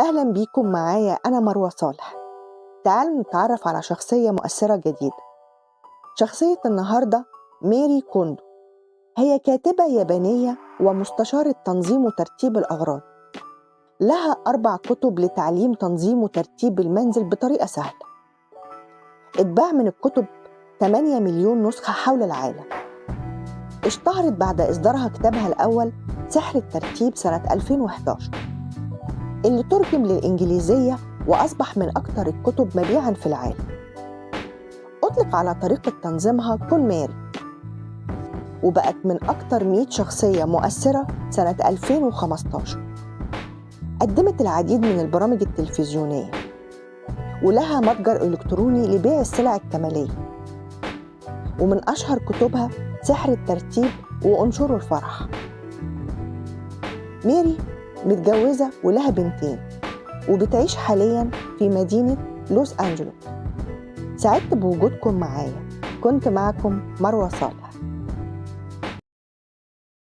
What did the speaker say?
أهلا بيكم معايا، أنا مروة صالح. تعالوا نتعرف على شخصية مؤثرة جديدة. شخصية النهاردة ماري كوندو، هي كاتبة يابانية ومستشارة تنظيم وترتيب الأغراض. لها 4 كتب لتعليم تنظيم وترتيب المنزل بطريقة سهلة. اتباع من الكتب 8 مليون نسخة حول العالم. اشتهرت بعد إصدارها كتابها الأول سحر الترتيب سنة 2011، اللي ترجم للإنجليزية وأصبح من أكثر الكتب مبيعاً في العالم. أطلق على طريقة تنظيمها كونماري، وبقت من أكثر 100 شخصية مؤثرة سنة 2015. قدمت العديد من البرامج التلفزيونية، ولها متجر إلكتروني لبيع السلع الكمالية. ومن أشهر كتبها سحر الترتيب وأنشروا الفرح. ماري متجوزة ولها بنتين، وبتعيش حاليا في مدينة لوس أنجلوس. سعدت بوجودكم معايا، كنت معكم مروة صالح.